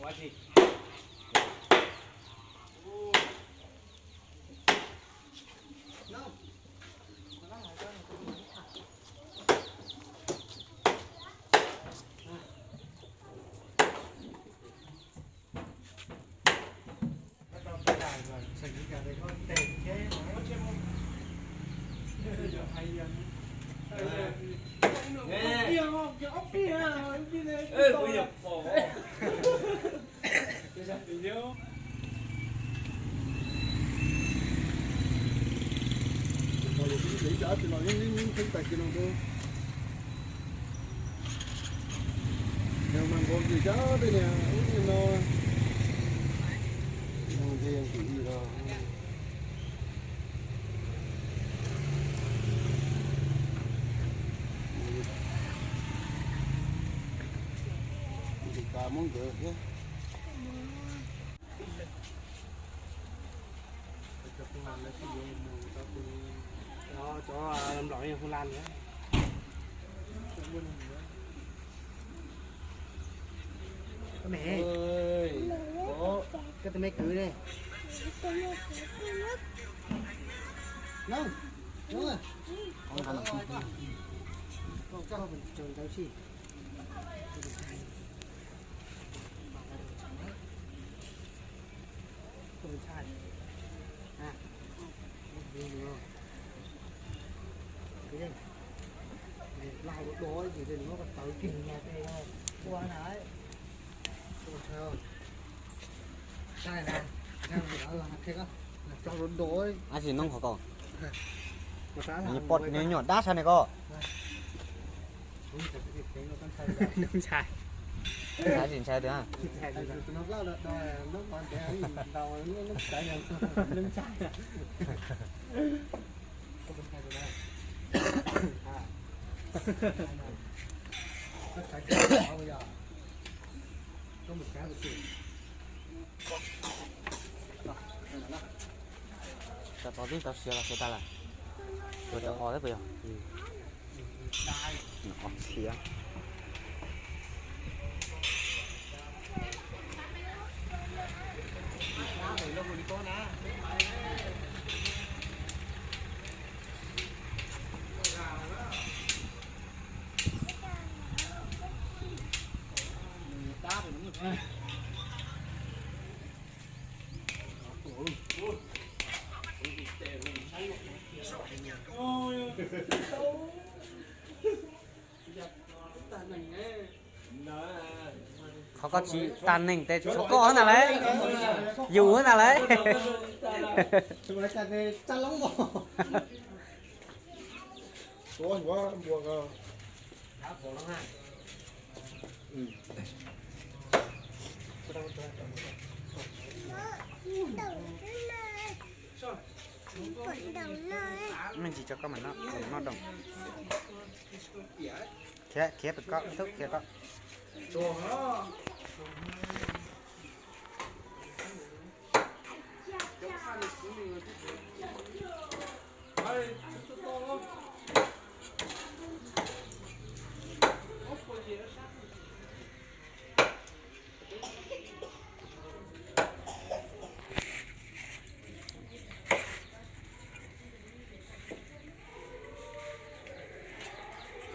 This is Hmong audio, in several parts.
Nkawd thiab. Cov Nplog hu la ntawd. Koj me, koj tus me kwv ne. Ab tsi noob qhov ko, nws nyuam dab sab ne ko. Noob ntshai, ntshai tias Cov tod twb tau siav los siav tag lawm. Ua cov qos thiab puas yog? Qos siav. Qhov koj tsis tag neeg tes tshuav koj ntag lauj, yus ntag lauj. Me ntsis tso koj mam noj, noj doog. Khiav, khiav pem koj, tub khiav koj.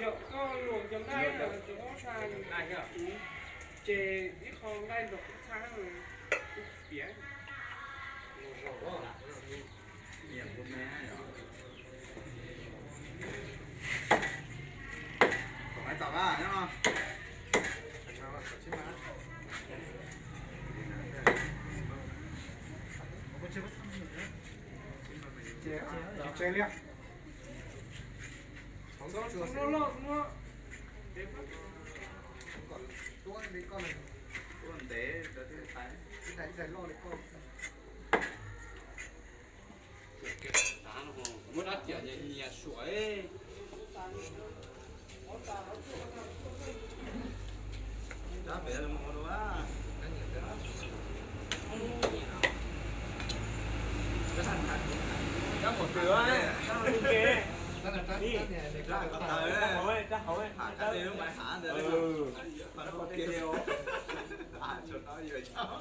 Ces koj luam cov nqaij, cov ob tag, ces ib qho nqaij nrog ib txhab piav. Tsev liaj. Muab dab tiam nyias suam. Cov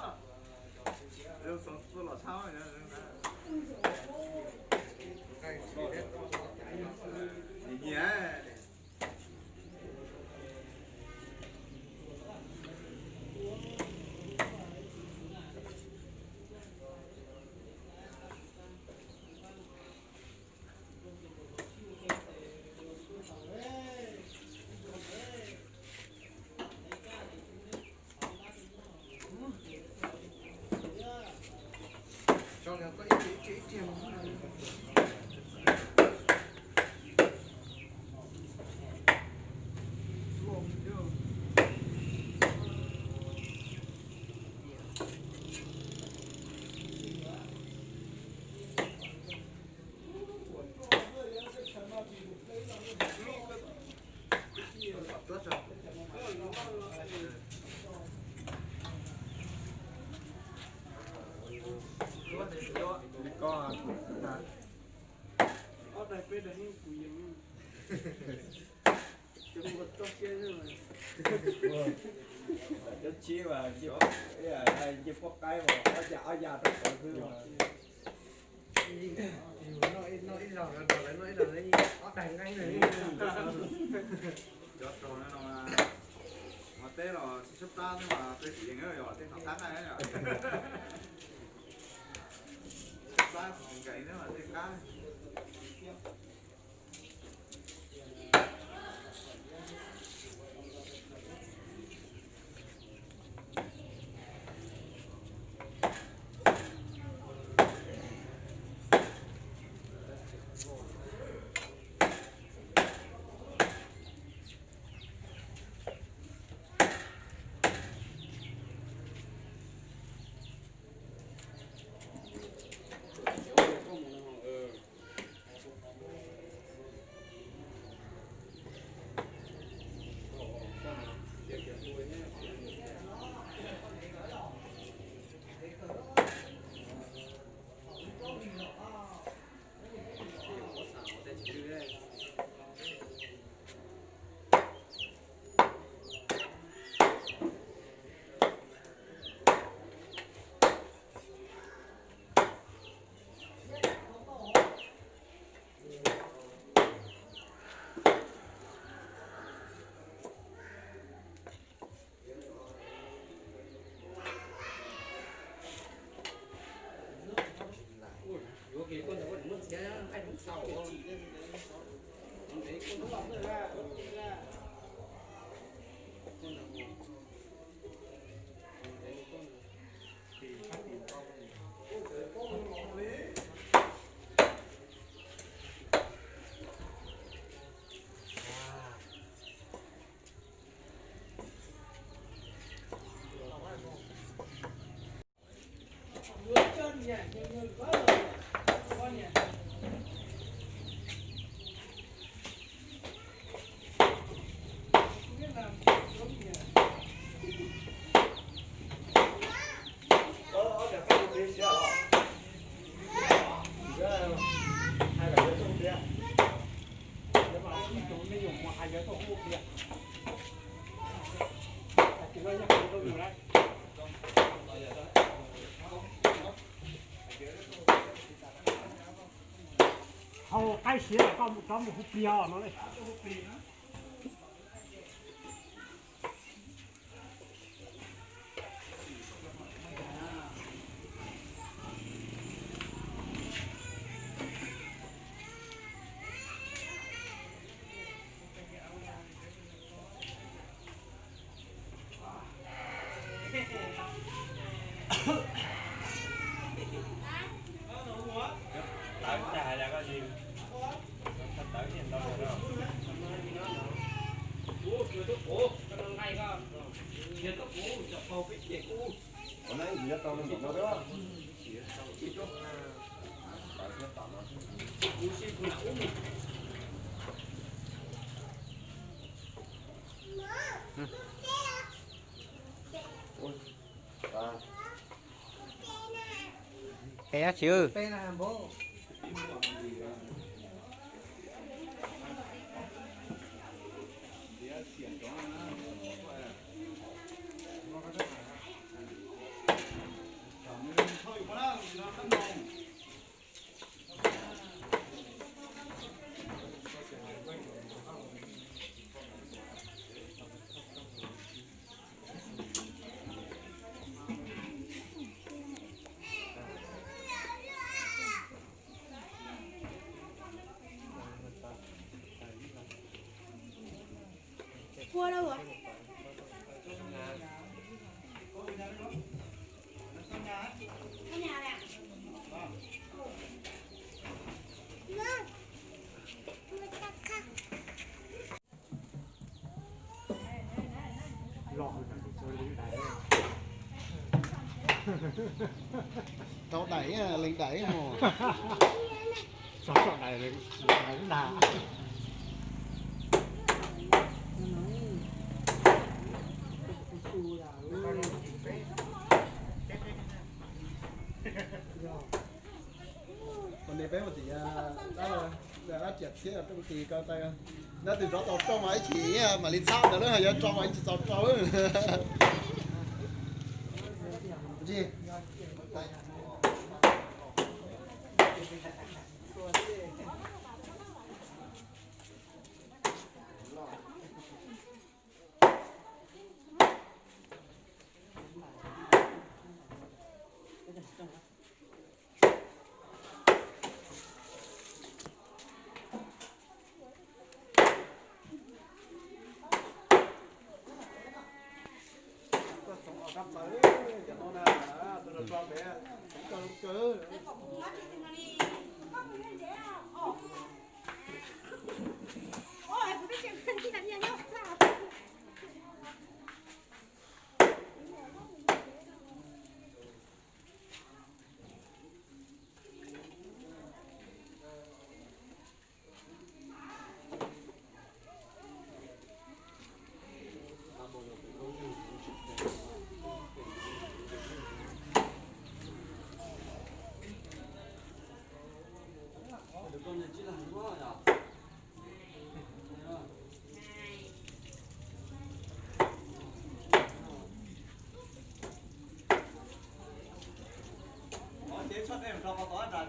tsib mas nce pob qaib mas ob ya ob ya rau qhov xwb. Noj ib zaug no, noj ib zaug no, ob daig nqeeb no. Cov rog no, ua teb los tsis tshab plab xwb mas tej kuv yees yog tej qhov qab na. Tshab plab nkees xwb mas tej qab. Hau qaib siav los koj mus rov mus hu plig no li. Peb tsis Rau daim, lees daim mos. Ua ne peb ua tim dab, dab riam txhiab rau tis ko tas. Dab twg rov tau rau mas ib chim mam li txhab ntawd lawm, yog rau mas ib tsis txaus rau. Ces tshaj dej rau qhov tod ras.